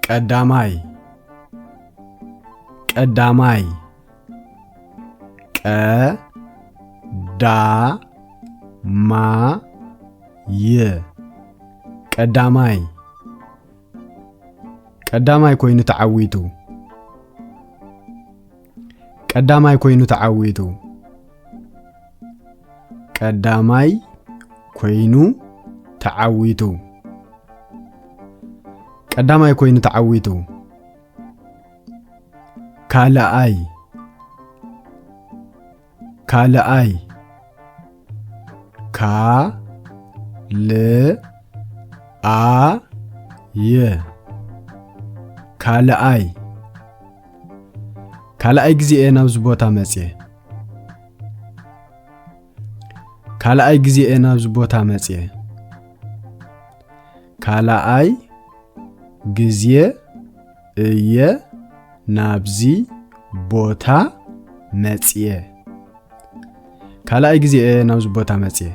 ቀዳማይ፣ ቀዳማይ፣ ቀ፣ ዳ፣ ማ፣ ይ፣ ቀዳማይ፣ ቀዳማይ ኮይኑ ተዓዊቱ፣ ቀዳማይ ኮይኑ ተዓዊቱ፣ ቀዳማይ ኮይኑ ተዓዊቱ፣ ቀዳማይ ኮይኑ ተዓዊቱ። ካልኣይ፣ ካልኣይ፣ ካ፣ ል፣ ኣ፣ ይ፣ ካልኣይ። ካልኣይ ግዜ እየ ናብዚ ቦታ መጽየ። ካልኣይ ግዜ እየ ናብዚ ቦታ መጽየ። ካልኣይ ግዜ እየ ናብዚ ቦታ መጽየ። ካልኣይ ግዜ እየ ናብዚ ቦታ መጽየ።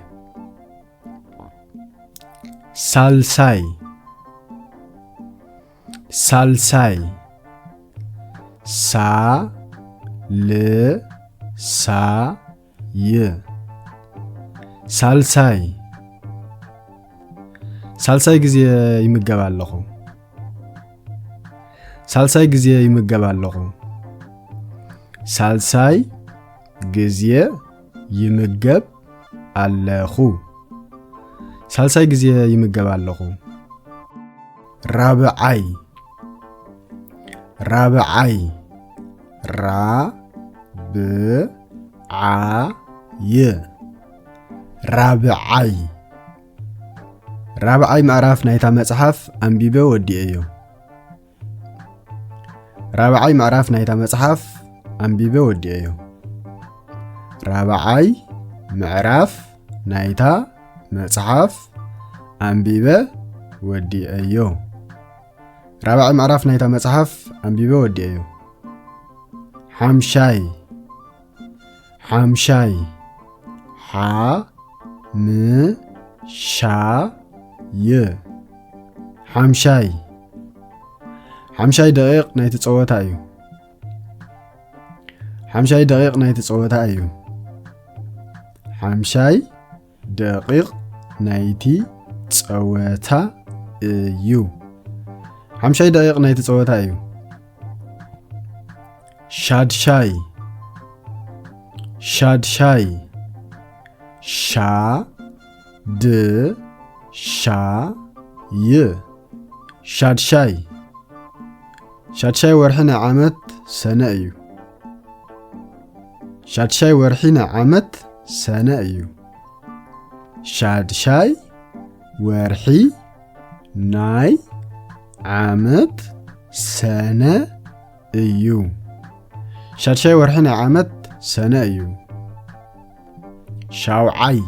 ሳልሳይ፣ ሳልሳይ፣ ሳ፣ ል፣ ሳ፣ ይ፣ ሳልሳይ፣ ሳልሳይ ግዜ ይምገብ ኣለኹ። ሳልሳይ ግዜ ይምገብ ኣለኹ። ሳልሳይ ግዜ ይምገብ ኣለኹ። ሳልሳይ ግዜ ይምገብ ኣለኹ። ራብዓይ፣ ራብዓይ፣ ራ፣ ብ፣ ዓ፣ ይ፣ ራብዓይ። ራብዓይ ምዕራፍ ናይታ መጽሓፍ ኣንቢበ ወዲኤዮ። ራብዓይ ምዕራፍ ናይታ መጽሓፍ ኣንቢበ ወዲኤዮ። ራብዓይ ምዕራፍ ናይታ መጽሓፍ ኣንቢበ ወዲኤዮ። ራብዓይ ምዕራፍ ናይታ መጽሓፍ ኣንቢበ ወዲኤዮ። ሓምሻይ፣ ሓምሻይ፣ ሓ፣ ም፣ ሻ፣ ይ፣ ሓምሻይ። ሓምሻይ ደቂቕ ናይቲ ጸወታ እዩ። ሓምሻይ ደቂቕ ናይቲ ጸወታ እዩ። ሓምሻይ ደቂቕ ናይቲ ጸወታ እዩ። ሓምሻይ ደቂቕ ናይቲ ጸወታ እዩ። ሻድሻይ፣ ሻድሻይ፣ ሻ፣ ድ፣ ሻ፣ ይ፣ ሻድሻይ። ሻድሻይ ወርሒ ናይ ዓመት ሰነ እዩ። ሻድሻይ ወርሒ ናይ ዓመት ሰነ እዩ። ሻድሻይ ወርሒ ናይ ዓመት ሰነ እዩ። ሻድሻይ ወርሒ ናይ ዓመት ሰነ እዩ። ሻውዓይ፣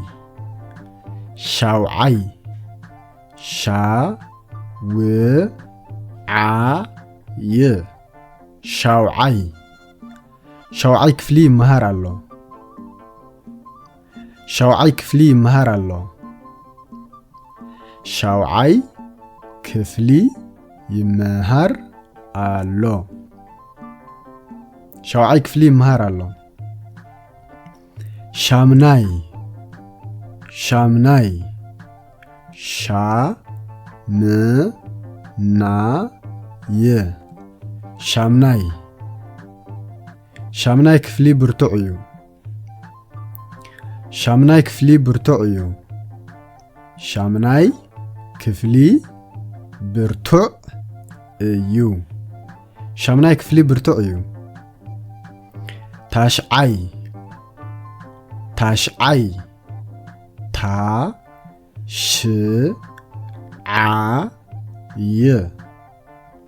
ሻውዓይ፣ ሻ፣ ው፣ ዓ፣ ይ፣ ሻውዓይ። ሻውዓይ ክፍሊ ይመሃር ኣሎ። ሻውዓይ ክፍሊ ይመሃር ኣሎ። ሻውዓይ ክፍሊ ይመሃር ኣሎ። ሻውዓይ ክፍሊ ይመሃር ኣሎ። ሻምናይ፣ ሻምናይ፣ ሻ፣ ም፣ ና፣ ይ፣ ሻምናይ። ሻምናይ ክፍሊ ብርቱዕ እዩ። ሻምናይ ክፍሊ ብርቱዕ እዩ። ሻምናይ ክፍሊ ብርቱዕ እዩ። ሻምናይ ክፍሊ ብርቱዕ እዩ። ታሽዓይ፣ ታሽዓይ፣ ታ፣ ሽ፣ ዓ፣ ይ፣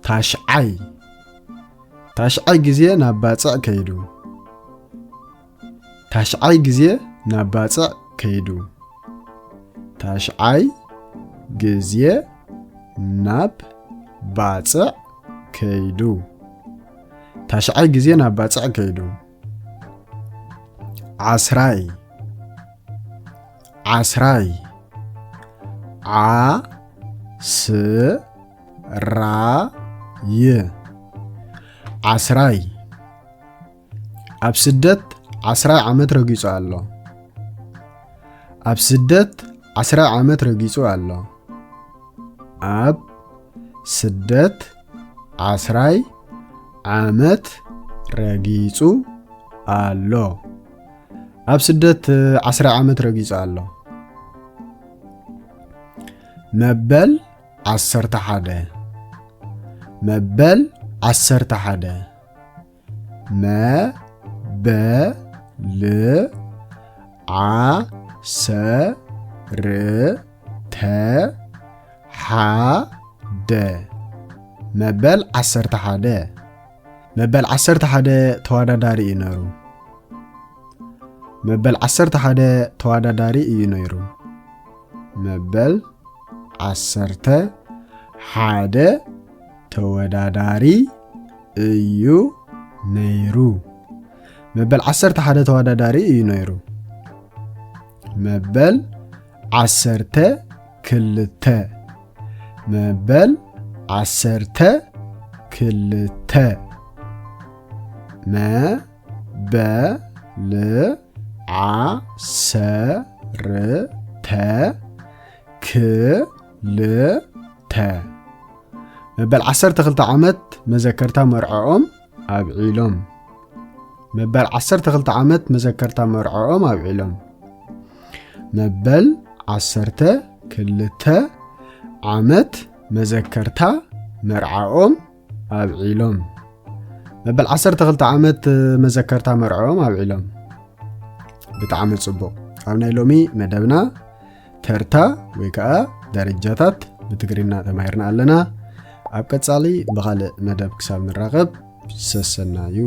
ታሽዓይ። ታሽዓይ ግዜ ናብ ባጽዕ ከይዱ። ታሽዓይ ግዜ ናብ ባጽዕ ከይዱ። ታሽዓይ ግዜ ናብ ባጽዕ ከይዱ። ታሽዓይ ግዜ ናብ ባጽዕ ከይዱ። ዓስራይ፣ ዓስራይ፣ ዓ፣ ስ፣ ራ፣ ይ። ዓስራይ። ኣብ ስደት ዓስራይ ዓመት ረጊጹ ኣሎ። ኣብ ስደት ዓስራይ ዓመት ረጊጹ ኣሎ። ኣብ ስደት ዓስራይ ዓመት ረጊጹ ኣሎ። ኣብ ስደት ዓስራይ ዓመት ረጊጹ ኣሎ። መበል ዓሰርተ ሓደ። መበል ዓሰርተ ሓደ። መበል ዓሰርተ ሓደ። መበል ዓሰርተ ሓደ። መበል ዓሰርተ ሓደ ተወዳዳሪ እዩ ነይሩ። መበል ዓሰርተ ሓደ ተወዳዳሪ እዩ ነይሩ። መበል ዓሰርተ ሓደ ተወዳዳሪ እዩ ነይሩ። መበል ዓሰርተ ሓደ ተወዳዳሪ እዩ ነይሩ። መበል ዓሰርተ ክልተ። መበል ዓሰርተ ክልተ። መበል ዓሰርተ ክልተ። መበል ዓሰርተ ክልተ ዓመት መዘከርታ መርዓኦም ኣብዒሎም። መበል ዓሰርተ ክልተ ዓመት መዘከርታ መርዓኦም ኣብዒሎም። መበል ዓሰርተ ክልተ ዓመት መዘከርታ መርዓኦም ኣብዒሎም። መበል ዓሰርተ ክልተ ዓመት መዘከርታ መርዓኦም ኣብዒሎም። ብጣዕሚ ጽቡቕ። ኣብ ናይ ሎሚ መደብና ተርታ ወይ ከዓ ደረጃታት ብትግርኛ ተማሂርና ኣለና። ኣብ ቀጻሊ ብኻልእ መደብ ክሳብ ንራኸብ ሰሰናዩ።